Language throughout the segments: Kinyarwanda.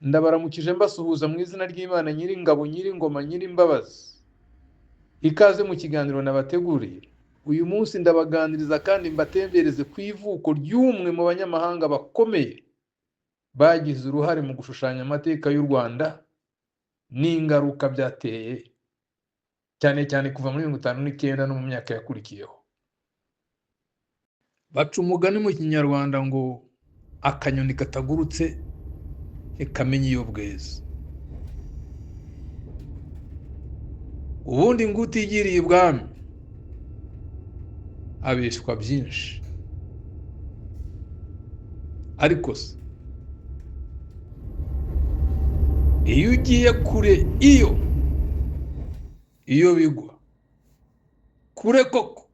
Ndabaramukije mbasuhuza mu izina ry'Imana Nyiringabo, Nyiringoma, Nyirimbabazi. Ikaze mu kiganiro nabateguriye. Uyu munsi ndabaganiriza kandi mbatembereze ku ivuko ry'umwe mu banyamahanga bakomeye bagize uruhare mu gushushanya amateka y'u Rwanda n'ingaruka byateye, cyane cyane kuva muri 59 no mu myaka yakurikiyeho. Baca umugani mu Kinyarwanda ngo akanyoni katagurutse ntikamenya iyo bweze. Ubundi ngo utigiriye ibwami abeshwa byinshi. Ariko se iyo ugiye kure, iyo bigwa kure koko,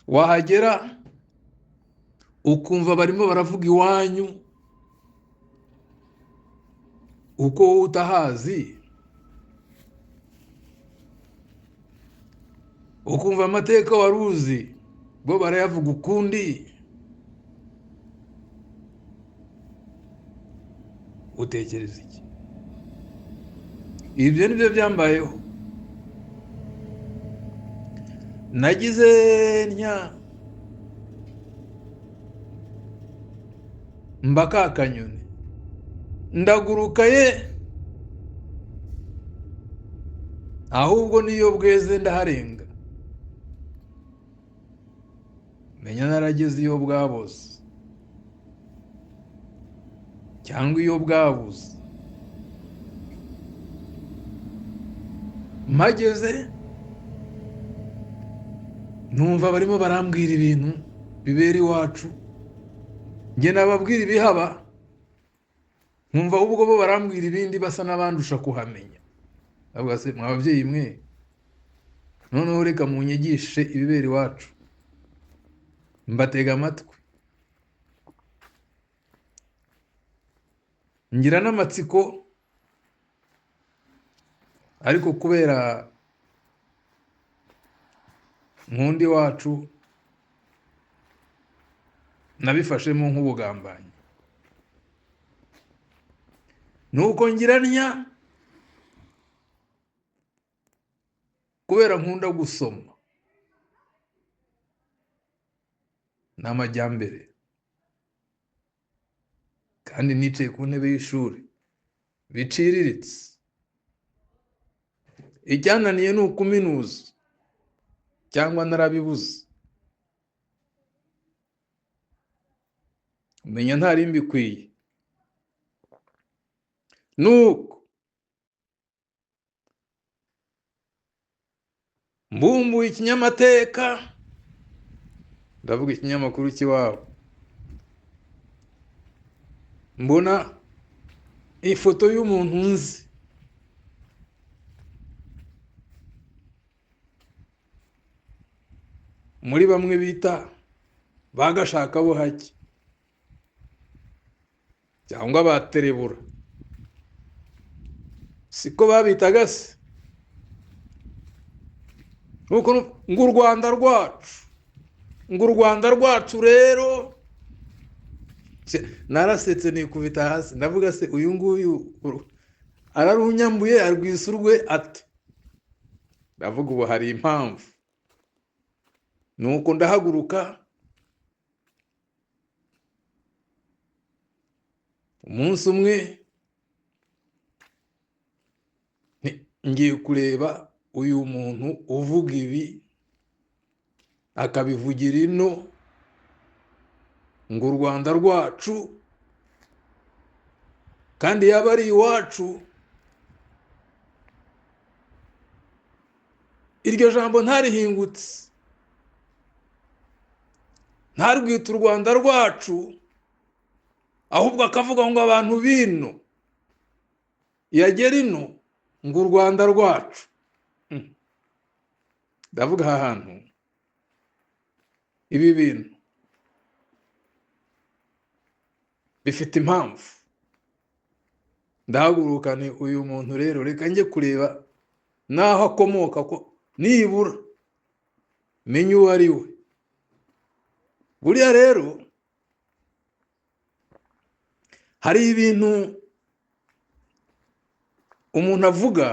wahagera ukumva barimo baravuga iwanyu uko wowe utahazi, ukumva amateka wari uzi bo barayavuga ukundi, utekereza iki? Ibyo nibyo byambayeho. Nagize ntya mba ka kanyoni, ndaguruka ye, ahubwo niyo bweze ndaharenga, menya narageze iyo bwaboze cyangwa iyo bwabuze. Mpageze numva barimo barambwira ibintu bibera iwacu, njye nababwira ibihaba, nkumva ahubwo bo barambwira ibindi basa n'abandusha kuhamenya. Avuga se mwa babyeyi mwe, noneho reka munyigishe ibibera iwacu. Mbatega amatwi, ngira n'amatsiko, ariko kubera nkundi wacu nabifashemo nk'ubugambanyi. Nuko ngira ntya, kubera nkunda gusoma n'amajyambere, kandi nicaye ku ntebe y'ishuri biciriritse, icyananiye ni ukuminuza cyangwa narabibuze, umenya ntari mbikwiye. Nuko mbumbuye ikinyamateka, ndavuga ikinyamakuru cy'iwabo, mbona ifoto y'umuntu nzi, muri bamwe bita bagashakabuhake cyangwa baterebura, siko babitaga se, nuko ngo u Rwanda rwacu, ngo u Rwanda rwacu rero. Narasetse nikubita hasi, ndavuga se uyu nguyu ararunyambuye arwisurwe ate? Ndavuga ubu hari impamvu. Nuko ndahaguruka umunsi umwe ngiye kureba uyu muntu uvuga ibi akabivugira ino ngo u Rwanda rwacu, kandi yaba ari iwacu, iryo jambo ntarihingutse, ntarwita u Rwanda rwacu, ahubwo akavuga ngo abantu bino yagera ino ngo u Rwanda rwacu. Ndavuga aha hantu ibi bintu bifite impamvu. Ndahaguruka ni uyu muntu rero reka njye kureba naho akomoka, ko nibura menye uwo ari we. Buriya rero Hari ibintu umuntu avuga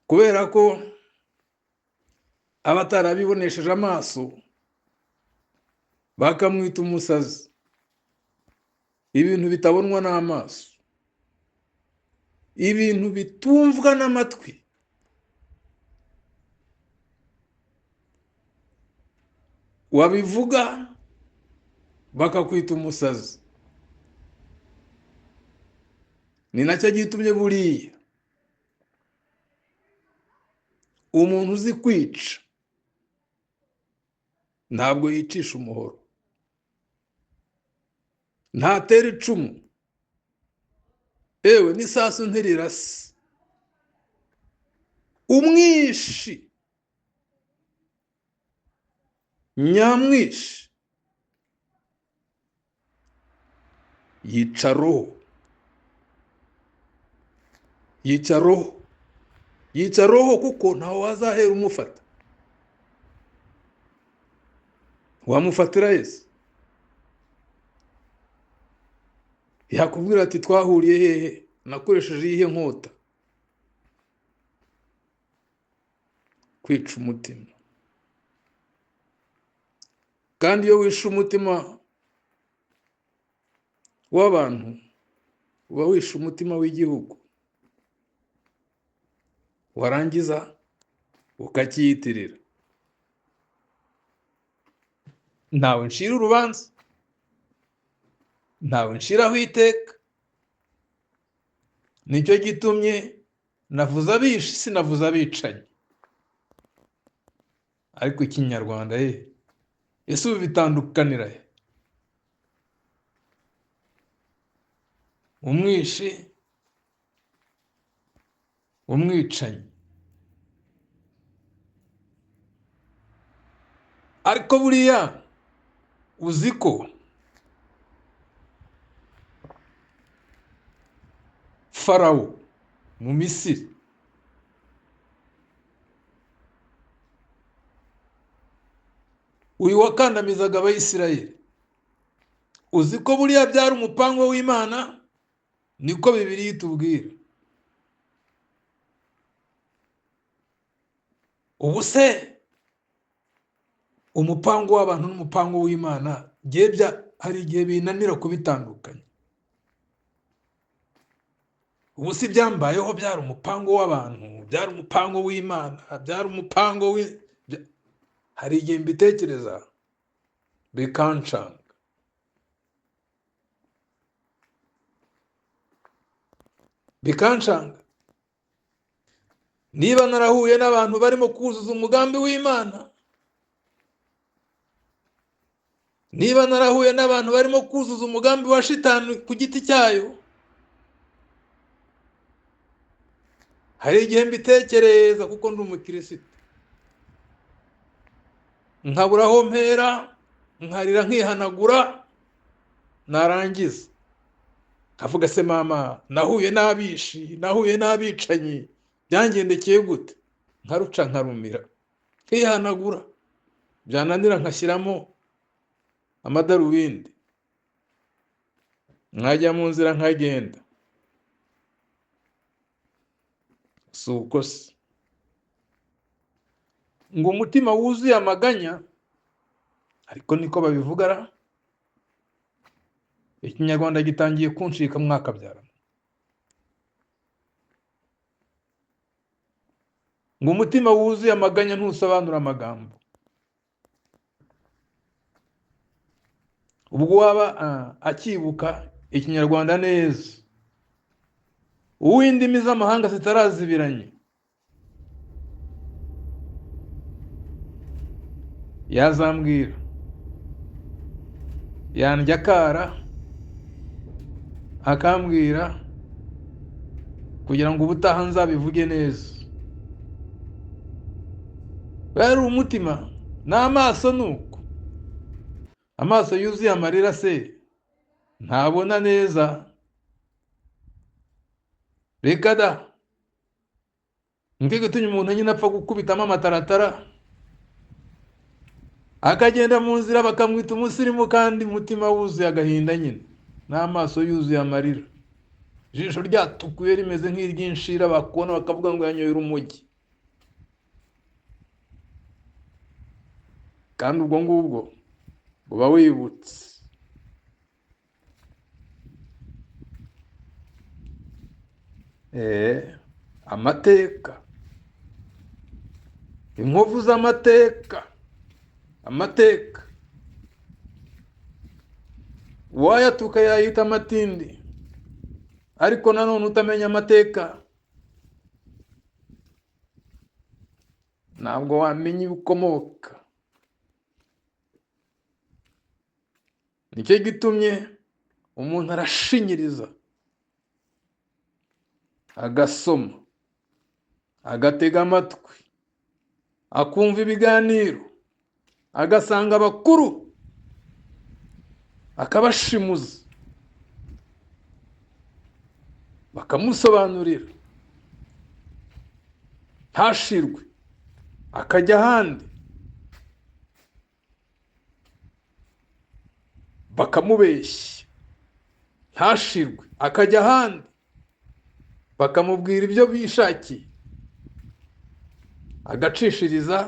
kubera ko aba atarabibonesheje amaso, bakamwita umusazi. Ibintu bitabonwa n'amaso, ibintu bitumvwa n'amatwi, wabivuga bakakwita umusazi. Ni nacyo gitumye buriya umuntu uzi kwica ntabwo yicisha umuhoro, ntatera icumu, ewe n'isasu ntirirase. Umwishi nyamwishi yica roho, yica roho, yica roho, kuko ntawe wazahera umufata. Wamufatira Yesu yakubwira ati twahuriye hehe, nakoresheje iyihe nkota? Kwica umutima. Kandi iyo wishe umutima w'abantu uba wishe umutima w'igihugu, warangiza ukakiyitirira. Ntawe nshira urubanza, ntawe nshiraho iteka. Nicyo gitumye navuze abishi, sinavuze abicanyi. Ariko ikinyarwanda ese ubu bitandukanira he? Umwishi, umwicanyi. Ariko buriya uzi ko Farawo mu Misiri uyu wakandamizaga Abayisiraheli, uzi ko buriya byari umupango w'Imana? Niko Bibiliya itubwira. Ubu se umupango w'abantu n'umupango w'Imana hari igihe binanira kubitandukanya. Ubu si byambayeho byari umupango w'abantu, byari umupango w'Imana, byari umupango hari igihe mbitekereza bikancanga. Bikancanga. Niba narahuye n'abantu barimo kuzuza umugambi w'Imana, niba narahuye n'abantu barimo kuzuza umugambi wa shitani ku giti cyayo, hari igihe mbitekereza kuko ndi umukirisitu, nkabura aho mpera, nkarira nkihanagura, narangiza nkavuga se mama, nahuye n'abishi, nahuye n'abicanyi, byangendekeye gute? Nkaruca nkarumira, nkihanagura, byananira nkashyiramo amadarubindi, nkajya mu nzira nkagenda. Si uko se ngo umutima wuzuye amaganya, ariko niko babivugara. Ikinyarwanda gitangiye kunshika mwakabyarana. Ngo umutima wuzuye amaganya ntusobanura amagambo. Ubwo waba akibuka ikinyarwanda neza, uw'indimi z'amahanga zitarazibiranye yazambwira, yandya akara akambwira kugira ngo ubutaha nzabivuge neza. Bari umutima n'amaso nuko amaso yuzuye amarira se ntabona neza. Reka da, nicyo gitumye umuntu nyine apfa gukubitamo amataratara. Akagenda mu nzira bakamwita umusirimu, kandi umutima wuzuye agahinda nyine, n'amaso yuzuye amarira, ijisho ryatukuye rimeze nk'iry'inshira, bakubona bakavuga ngo yanyoye urumogi. Kandi ubwo ngubwo uba wibutse. Amateka, inkovu z'amateka, amateka uwayatuka yayita amatindi, ariko nanone utamenya amateka ntabwo wamenya ibikomoka. Nicyo gitumye umuntu arashinyiriza, agasoma, agatega amatwi, akumva ibiganiro, agasanga abakuru, akabashimuza, bakamusobanurira, ntashirwe, akajya ahandi bakamubeshya, ntashirwe, akajya ahandi bakamubwira ibyo bishakiye, agacishiriza,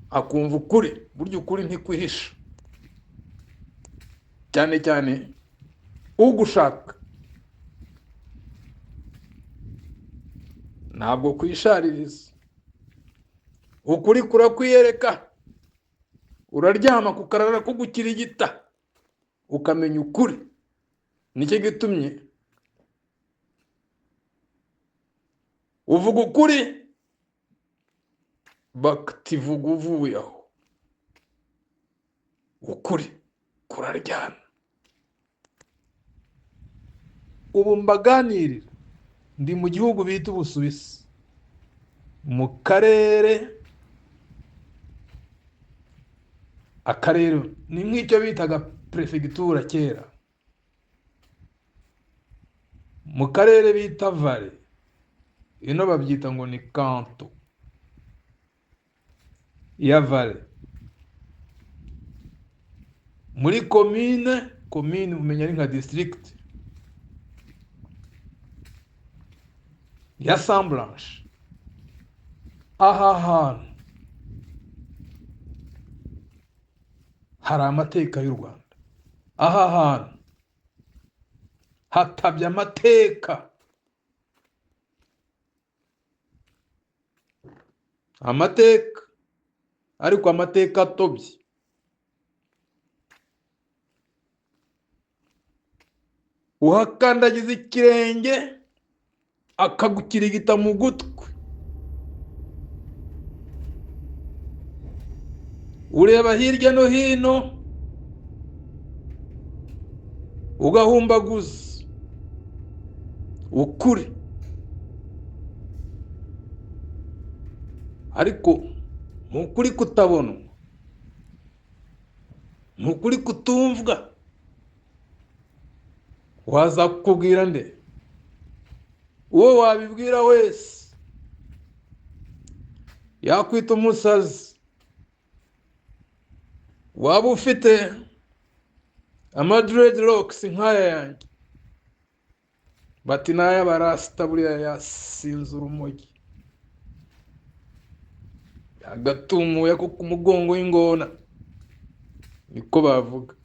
akumva ukuri. Burya ukuri ntikwihisha, cyane cyane ugushaka ntabwo kwishaririza. Ukuri kurakwiyereka, uraryama kukarara kugukirigita, ukamenya ukuri. Nicyo gitumye uvuga ukuri bakativuga uvuye aho. Ukuri kuraryana. Ubu mbaganirira ndi mu gihugu bita Ubusuwisi, mu karere, akarere ni nk'icyo bitaga perefegitura kera, mu karere bita Vare, ino babyita ngo ni kanto ya Vare, muri komine, komine umenya ari nka district ya Saint-Blanche. Aha hantu hari amateka y'u Rwanda, aha hantu hatabye amateka, amateka ariko amateka atobye. Uhakandagiza ikirenge akagukirigita mu gutwi, ureba hirya no hino ugahumbaguza ukuri. Ariko ni ukuri kutabonwa, ni ukuri kutumvwa. Waza kukubwira nde? Uwo wabibwira wese yakwita umusazi. Waba ufite ama dreadlocks nk'aya yanjye, bati n'ay'abarasta buriya yasinze urumogi, agatumuye ko ku mugongo w'ingona, niko bavuga.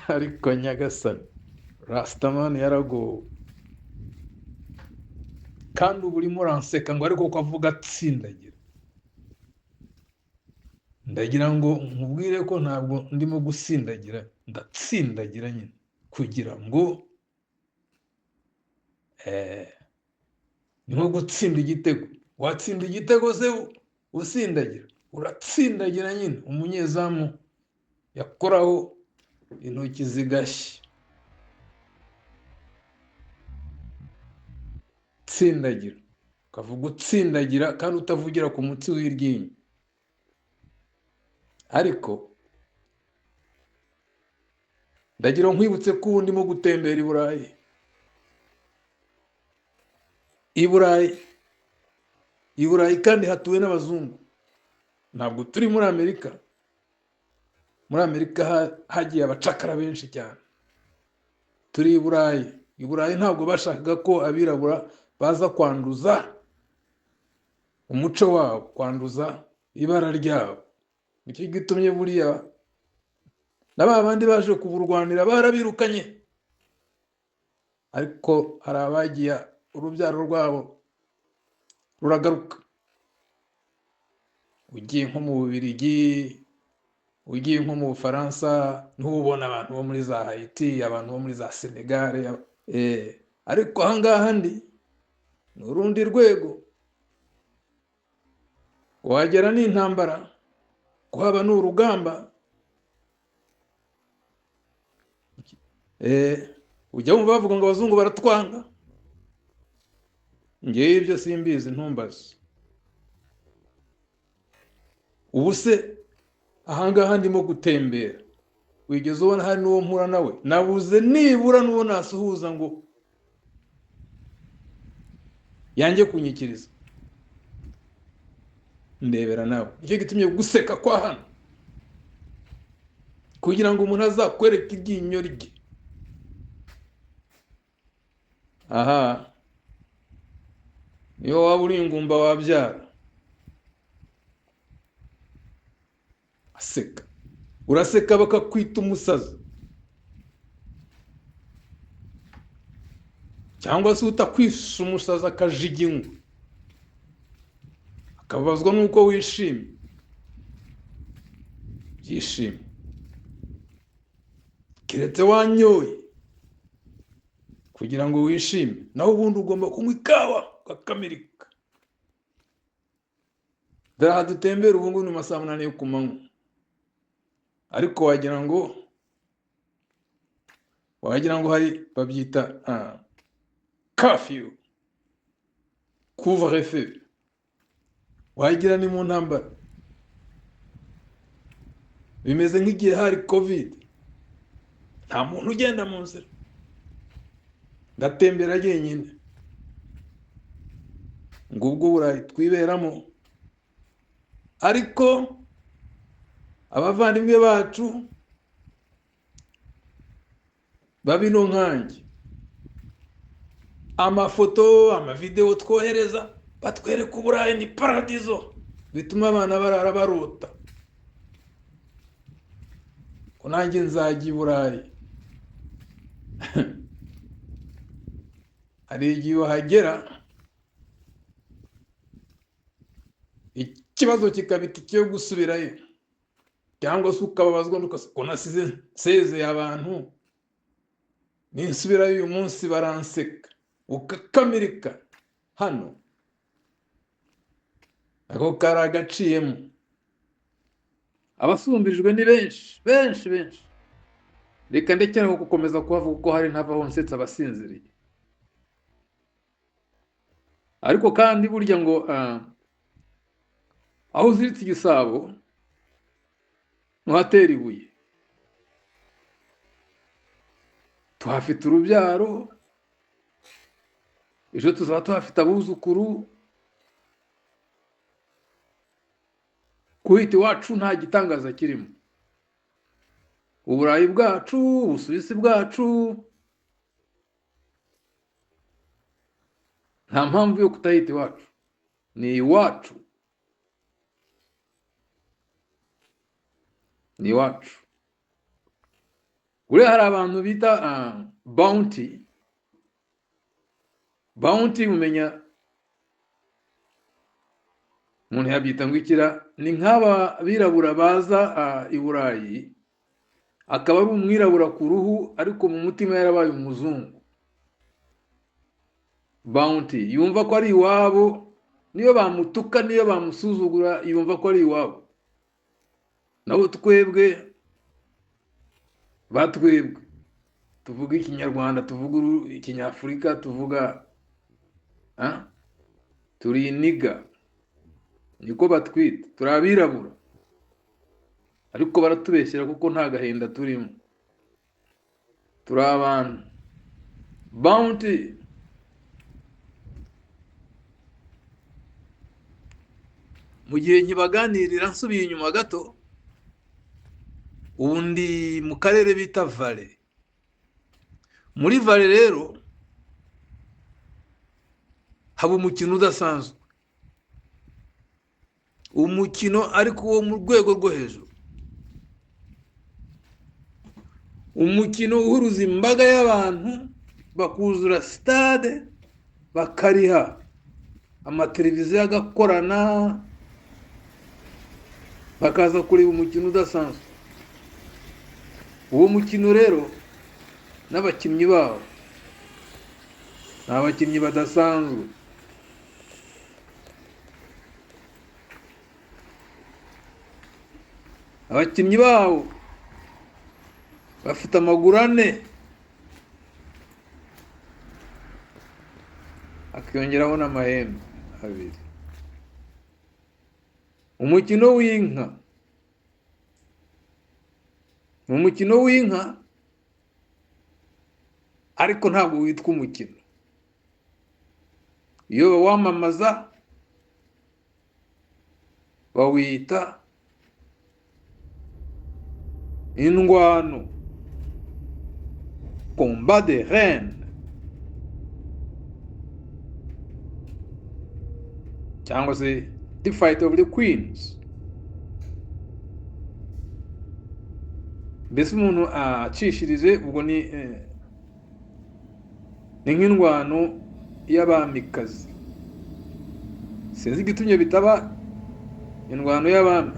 Ariko nyagasani, Rastaman yaragowe. Kandi ubu urimo uranseka ngo ariko ko avuga atsindagira. Ndagira ngo nkubwire ko ntabwo ndimo gusindagira, ndatsindagira nyine kugira ngo ni nko gutsinda igitego. Watsinda igitego se usindagira? Uratsindagira nyine, umunyezamu yakoraho intoki zigashya. Tsindagira, ukavuga utsindagira kandi utavugira ku mutsi w'iryinyo. Ariko ndagira nkwibutse ko ubu ndimo gutembera i Burayi. I Burayi, i Burayi kandi hatuwe n'abazungu. Ntabwo turi muri Amerika. Muri Amerika hagiye abacakara benshi cyane. Turi i Burayi. I Burayi ntabwo bashakaga ko abirabura baza kwanduza umuco wabo, kwanduza ibara ryabo. Nicyo gitumye buriya na ba bandi baje kuburwanira barabirukanye, ariko hari abagiye urubyaro rwabo ruragaruka. Ugiye nko mu Bubiligi, ugiye nko mu Bufaransa, ntubona abantu bo muri za Haiti, abantu bo muri za Senegal, ariko ahangaha ndi ni urundi rwego. Wagera ni intambara, kuhaba ni urugamba. Ujya wumva bavuga ngo abazungu baratwanga. Ngewe ibyo simbizi, ntumbaze. Ubu se ahangaha ndimo gutembera, wigeze ubona hari n'uwo mpura nawe? Nabuze nibura n'uwo nasuhuza ngo yange kunyikiriza. Ndebera nawe. Nicyo gitumye guseka kwa hano, kugira ngo umuntu azakwereke iryinyo rye. Aha niyo waba uri ingumba wabyara. Aseka, uraseka bakakwita umusazi, cyangwa se utakwisa umusazi akajiginywa, akababazwa n'uko wishimye. Byishimo keretse wanyoye kugira ngo wishime, naho ubundi ugomba kunywa ikawa ukakamirika. Dore aha dutembera ubu ngubu ni mu masaha 8 yo ku manywa, ariko wagira ngo hari babyita curfew, couvre-feu, wagira ni mu ntambara. Bimeze nk'igihe hari covid, nta muntu ugenda mu nzira, ndatembera jyenyine. Ngubwo Burayi twiberamo. Ariko abavandimwe bacu babino nkanjye, amafoto, amavideo twohereza batwereka Uburayi ni paradizo, bituma abana barara barota ko nanjye nzajya i Burayi. Hari igihe uhagera ikibazo kikaba itike yo gusubirayo, cyangwa se ukababazwa ko nasize nsezeye abantu, ninsubirayo uyu munsi baranseka, ukakamirika. Hano ako kari agaciyemo. Abasumbirijwe ni benshi benshi benshi. Reka ndekere aho gukomeza kuhavuga kuko hari ntavaho nsetsa abasinziriye. Ariko kandi burya ngo aho uziritse igisabo ntuhatera ibuye. Tuhafite urubyaro, ejo tuzaba tuhafite abuzukuru. Kuhita iwacu nta gitangaza kirimo. Uburayi bwacu, Ubusuwisi bwacu, nta mpamvu yo kutahita iwacu, ni iwacu, ni iwacu. Buriya hari abantu bita bounty. Bounty umenya umuntu yabyita ngo ikira, ni nk'aba birabura baza i Burayi, akaba ari umwirabura ku ruhu ariko mu mutima yarabaye umuzungu. Bounty yumva ko ari iwabo, niyo bamutuka niyo bamusuzugura yumva ko ari iwabo. Naho twebwe batwebwe tuvuga ikinyarwanda, tuvuga ikinyafurika, tuvuga turi iniga, niko batwita, turi abirabura, ariko baratubeshyera kuko nta gahinda turimo, turi abantu. Bounty mu gihe nkibaganirira nsubiye inyuma gato, Ubu ndi mu karere bita Valais. Muri Valais rero haba umukino udasanzwe, umukino ariko wo mu rwego rwo hejuru, umukino uhuruza imbaga y'abantu bakuzura sitade, bakariha amateleviziyo agakorana, bakaza kureba umukino udasanzwe. Uwo mukino rero n'abakinnyi bawo ni abakinnyi badasanzwe. Abakinnyi bawo bafite amaguru ane, akiyongeraho n'amahembe abiri. Umukino w'inka ni umukino w'inka, ariko ntabwo witwa umukino. Iyo bawamamaza bawita indwano, combat de reine, cyangwa se the fight of the queens. Mbese umuntu acishirije ubwo ni nk'indwano y'abamikazi. Sinzi igitumye bitaba indwano y'abami,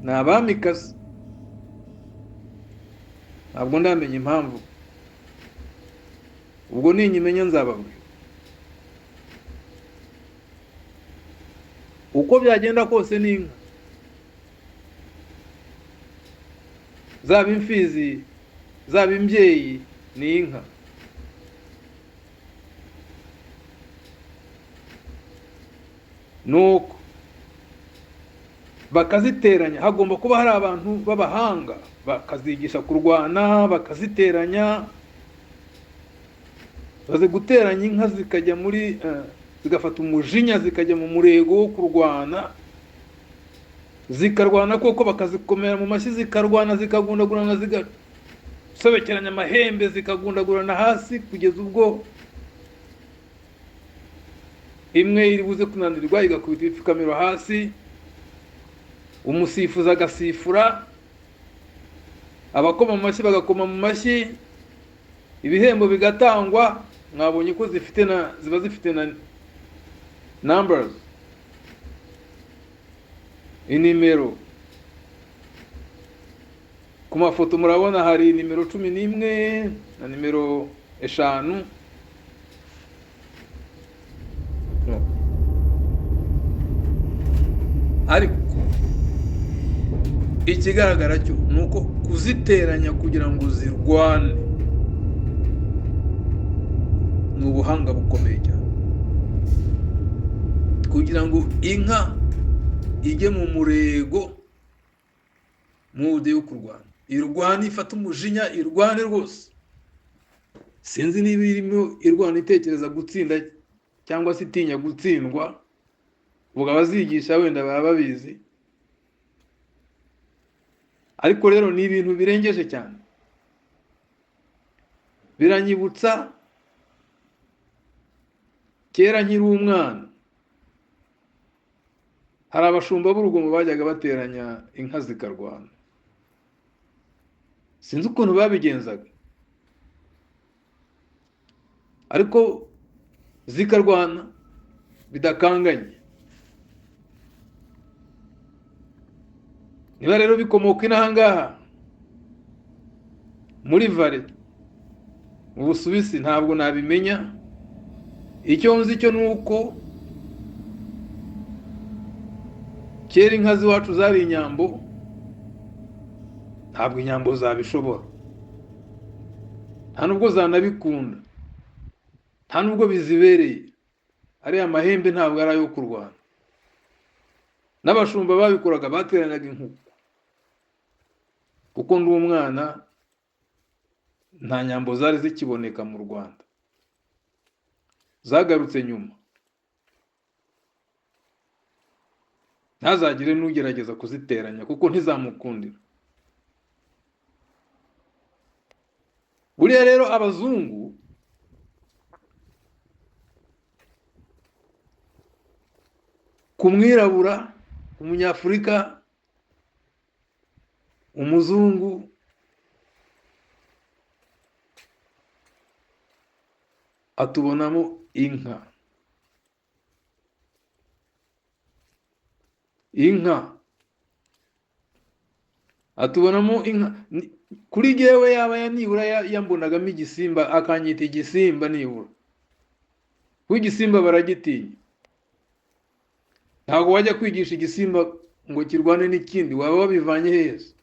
ni abamikazi, ntabwo ndamenya impamvu. Ubwo ninyimenya nzababwira. Uko byagenda kose ni inka, zaba imfizi zaba imbyeyi, ni inka. Nuko bakaziteranya, hagomba kuba hari abantu b'abahanga bakazigisha kurwana, bakaziteranya. Baze guteranya inka zikajya muri zigafata umujinya, zikajya mu murego wo kurwana, zikarwana koko, bakazikomera mu mashyi, zikarwana, zikagundagurana, zigasobekeranya amahembe, zikagundagurana hasi, kugeza ubwo imwe iri buze kunanirwa igakubita ibipfukamiro hasi, umusifuzi agasifura, abakoma mu mashyi bagakoma mu mashyi, ibihembo bigatangwa. Mwabonye ko zifite na ziba zifite na numbers, inimero. Ku mafoto murabona hari nimero 11 na nimero 5. No. Ariko ikigaragara cyo ni uko kuziteranya kugira ngo zirwane ni ubuhanga bukomeye cyane, kugira ngo inka ijye mu murego mude yo kurwana, irwane, ifate umujinya, irwane rwose. Sinzi niba irimo irwana itekereza gutsinda cyangwa se itinya gutsindwa, ubwo abazigisha wenda baba babizi. Ariko rero ni ibintu birengeje cyane, biranyibutsa kera nkiri umwana, hari abashumba b'urugomo bajyaga bateranya inka zikarwana. Sinzi ukuntu babigenzaga, ariko zikarwana bidakanganye. Niba rero bikomoka inaha ngaha muri Valais mu Busuwisi, ntabwo nabimenya. Icyo nzi cyo ni uko kera inka z'iwacu zari inyambo, ntabwo inyambo zabishobora, nta nubwo zanabikunda, nta nubwo bizibereye. Ariya mahembe ntabwo ari ayo kurwana. N'abashumba babikoraga bateranyaga inkuku. Kuko ndi umwana nta nyambo zari zikiboneka mu Rwanda, zagarutse nyuma. Ntazagire n'ugerageza kuziteranya kuko ntizamukundira. Buriya rero abazungu ku mwirabura, umunyafurika, umuzungu atubonamo inka. Inka atubonamo inka. Kuri jyewe yaba nibura yambonagamo igisimba, akanyita igisimba nibura, kuko igisimba baragitinya. Ntabwo wajya kwigisha igisimba ngo kirwane n'ikindi, waba wabivanye heza.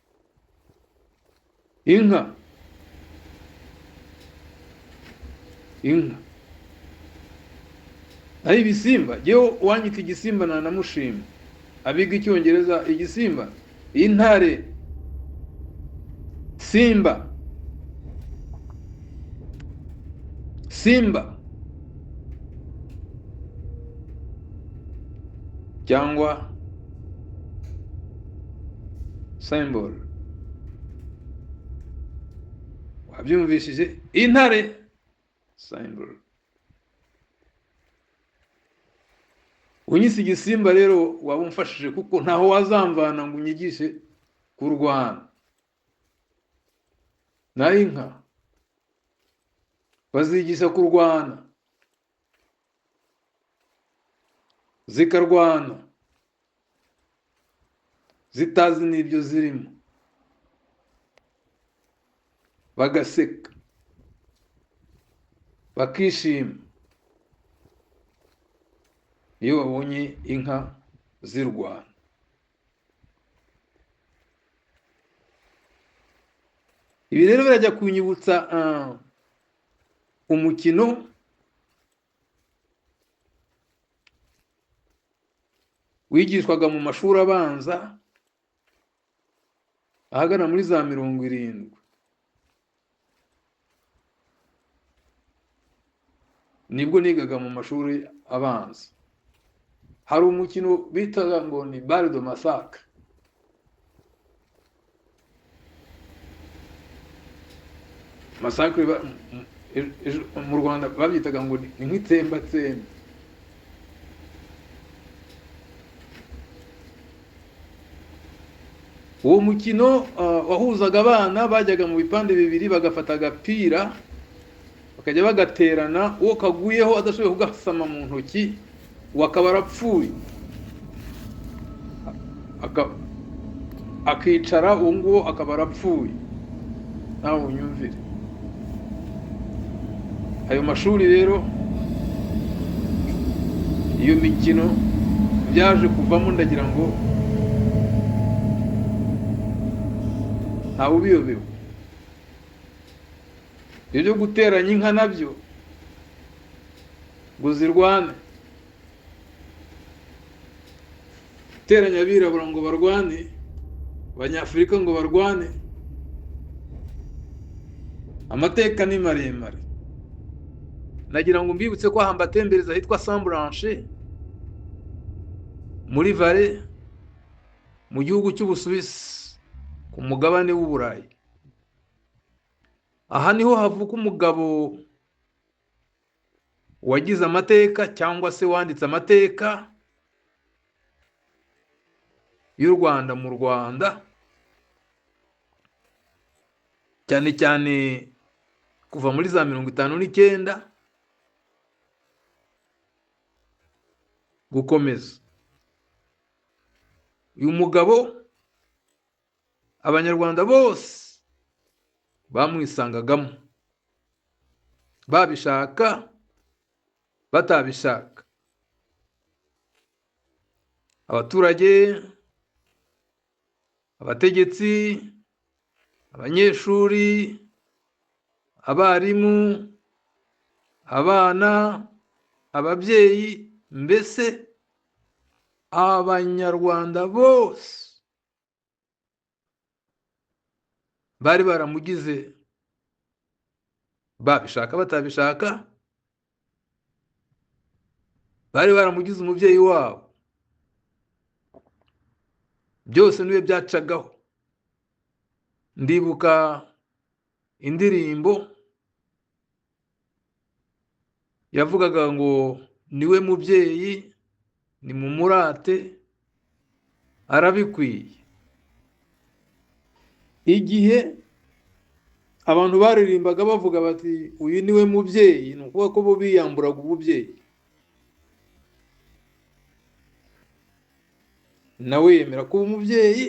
Inka, inka naho ibisimba, jyewe uwanyita igisimba nanamushima. Abiga icyongereza igisimba, intare, simba, simba cyangwa symbol. Wabyumvishije? Intare, symbol. Unyise igisimba rero waba umfashije, kuko ntaho wazamvana ngo unyigishe kurwana. Naho inka bazigisha kurwana, zikarwana zitazi n'ibyo zirimo, bagaseka, bakishima iyo babonye inka zirwana. Ibi rero birajya kunyibutsa umukino wigishwaga mu mashuri abanza ahagana muri za 70. Nibwo nigaga mu mashuri abanza. Hari umukino bitaga ngo ni Balle de Massacre. Massacre mu Rwanda babyitaga ngo ni nk'itsembatsemba. Uwo mukino wahuzaga abana bajyaga mu bipande bibiri, bagafata agapira bakajya bagaterana, uwo kaguyeho adashoboye kugasama mu ntoki wakaba arapfuye, akicara uwo nguwo akaba arapfuye. Nawe unyumvire. Ayo mashuri rero, iyo mikino byaje kuvamo, ndagira ngo ntawe ubiyobewe. Ibyo guteranya inka nabyo ngo zirwane, guteranya abirabura ngo barwane, abanyafurika ngo barwane, amateka ni maremare. Nagira ngo mbibutse ko ahambatembereza hitwa Saint-Blanchet muri Valais mu gihugu cy'Ubusuwisi ku mugabane w'Uburayi. Aha niho havuka umugabo wagize amateka cyangwa se wanditse amateka y'u Rwanda mu Rwanda, cyane cyane kuva muri za 59 gukomeza. Uyu mugabo abanyarwanda bose bamwisangagamo, babishaka batabishaka. Abaturage, abategetsi, abanyeshuri, abarimu, abana, ababyeyi, mbese abanyarwanda bose bari baramugize, babishaka batabishaka, bari baramugize umubyeyi wabo. Byose niwe byacagaho. Ndibuka indirimbo Yavugaga ngo niwe mubyeyi, ni mumurate, arabikwiye. Igihe abantu baririmbaga bavuga bati uyu niwe mubyeyi, ni ukuvuga ko bo biyamburaga ububyeyi. Nawe yemera kuba umubyeyi,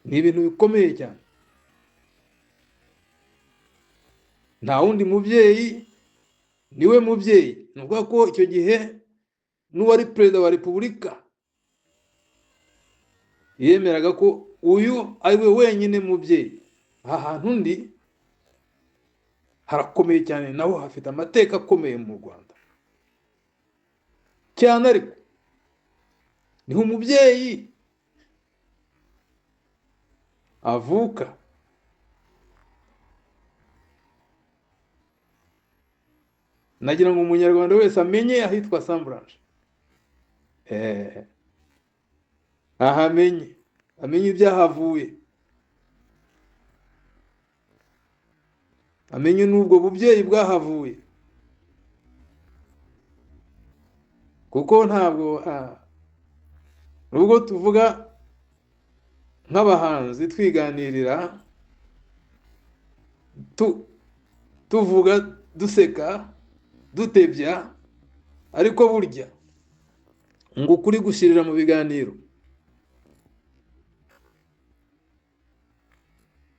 ni ibintu bikomeye cyane. Nta wundi mubyeyi, niwe mubyeyi. Ni ukuvuga ko icyo gihe n'uwari perezida wa repubulika yemeraga ko uyu ari we wenyine mubyeyi. Aha hantu ndi harakomeye cyane, naho hafite amateka akomeye mu Rwanda cyane, ariko niho umubyeyi avuka. Nagira ngo umunyarwanda wese amenye ahitwa Samburanje, ahamenye, amenye ibyahavuye, amenye n'ubwo bubyeyi bwahavuye, kuko ntabwo nubwo tuvuga nk'abahanzi twiganirira, tuvuga duseka dutebya, ariko burya ngo ukuri gushirira mu biganiro.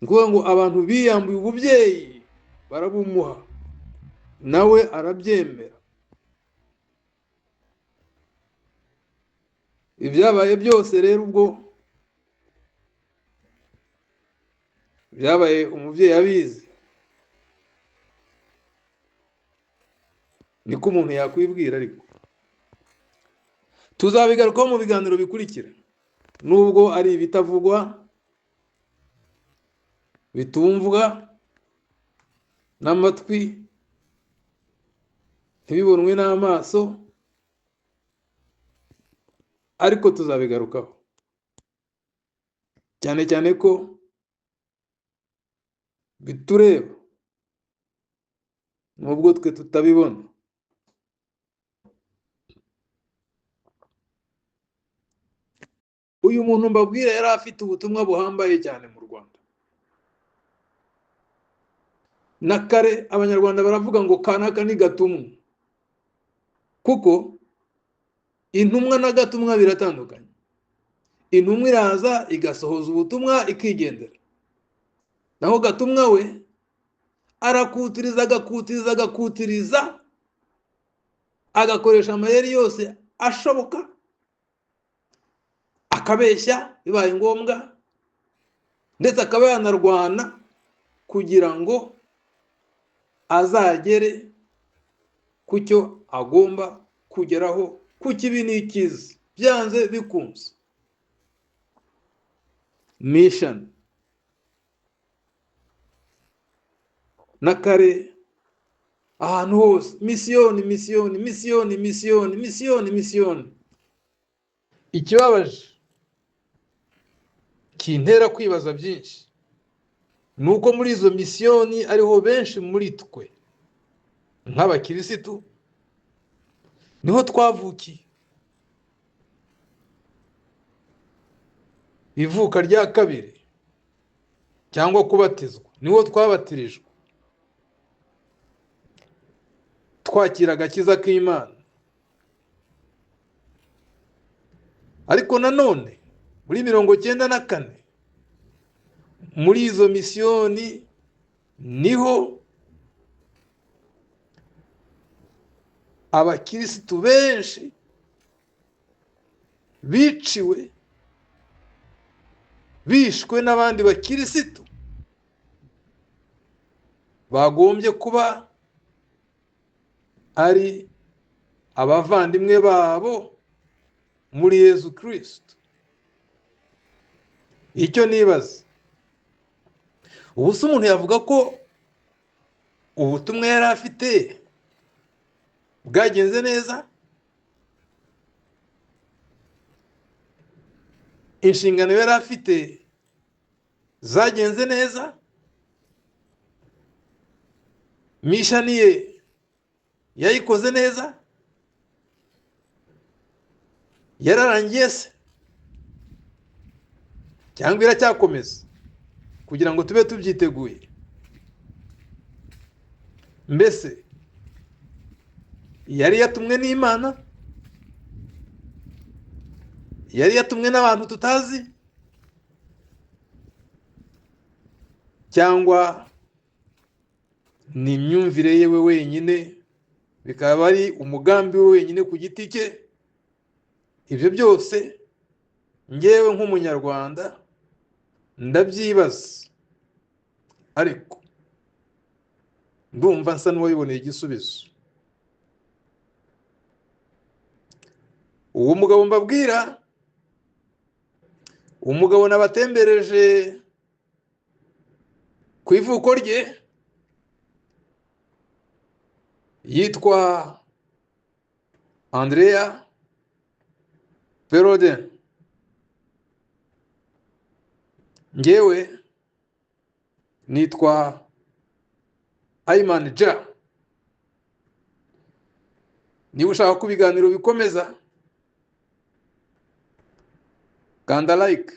Ngo ngo abantu biyambuye ububyeyi barabumuha, nawe arabyemera. Ibyabaye byose rero ubwo byabaye umubyeyi abizi, niko umuntu yakwibwira. Ariko tuzabigarukaho mu biganiro bikurikira, nubwo ari ibitavugwa bitumvwa n'amatwi, ntibibonwe n'amaso, ariko tuzabigarukaho cyane cyane ko bitureba nubwo twe tutabibona. Uyu muntu mbabwira yari afite ubutumwa buhambaye cyane mu Rwanda. Na kare abanyarwanda baravuga ngo kanaka ni gatumwa, kuko intumwa na gatumwa biratandukanye. Intumwa iraza igasohoza ubutumwa ikigendera, naho gatumwa we arakutiriza, agakutiriza, agakutiriza, agakoresha amayeri yose ashoboka, akabeshya bibaye ngombwa, ndetse akaba yanarwana kugira ngo azagere ku cyo agomba kugeraho, ku kibi n'ikiza, byanze bikunze. Mission na kare ahantu hose, misiyoni, misiyoni, misiyoni, misiyoni, misiyoni, misiyoni. Ikibabaje kintera kwibaza byinshi nuko muri izo misiyoni ariho benshi muri twe nk'abakirisitu niho twavukiye. Ivuka rya kabiri cyangwa kubatizwa niho twabatirijwe, twakira agakiza k'Imana. Ariko nanone muri 94 muri izo misiyoni niho abakirisitu benshi biciwe, bishwe n'abandi bakirisitu bagombye kuba ari abavandimwe babo muri Yezu Kristo. Icyo nibaza, ubu se umuntu yavuga ko ubutumwa yari afite bwagenze neza? Inshingano yari afite zagenze neza? Mission ye yayikoze neza? Yararangiye se cyangwa iracyakomeza? Kugira ngo tube tubyiteguye. Mbese yari yatumwe n'Imana? Yari yatumwe n'abantu tutazi? Cyangwa ni imyumvire yewe wenyine, bikaba ari umugambi we wenyine ku giti cye? Ibyo byose ngewe nk'umunyarwanda ndabyibaza, ariko ndumva nsa n'uwabiboneye igisubizo. Uwo mugabo mbabwira, umugabo nabatembereje ku ivuko rye, yitwa Andrea Perraudin. Ngewe nitwa Ayman Ja. Niba ushaka ko ibiganiro bikomeza, kanda like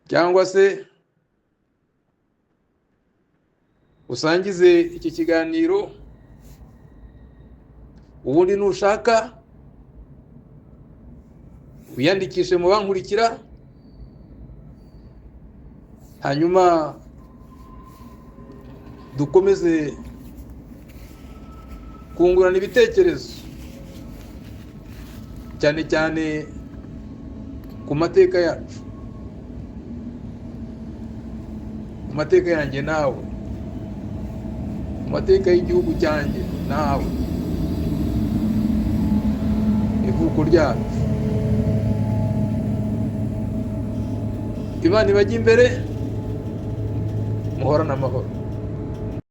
cyangwa se usangize iki kiganiro. Ubundi nushaka wiyandikishe mu bankurikira, hanyuma dukomeze kungurana ibitekerezo, cyane cyane ku mateka yacu, ku mateka yanjye nawe, ku mateka y'igihugu cyanjye nawe, ivuko ryacu. Imana ibajye imbere, muhorane amahoro.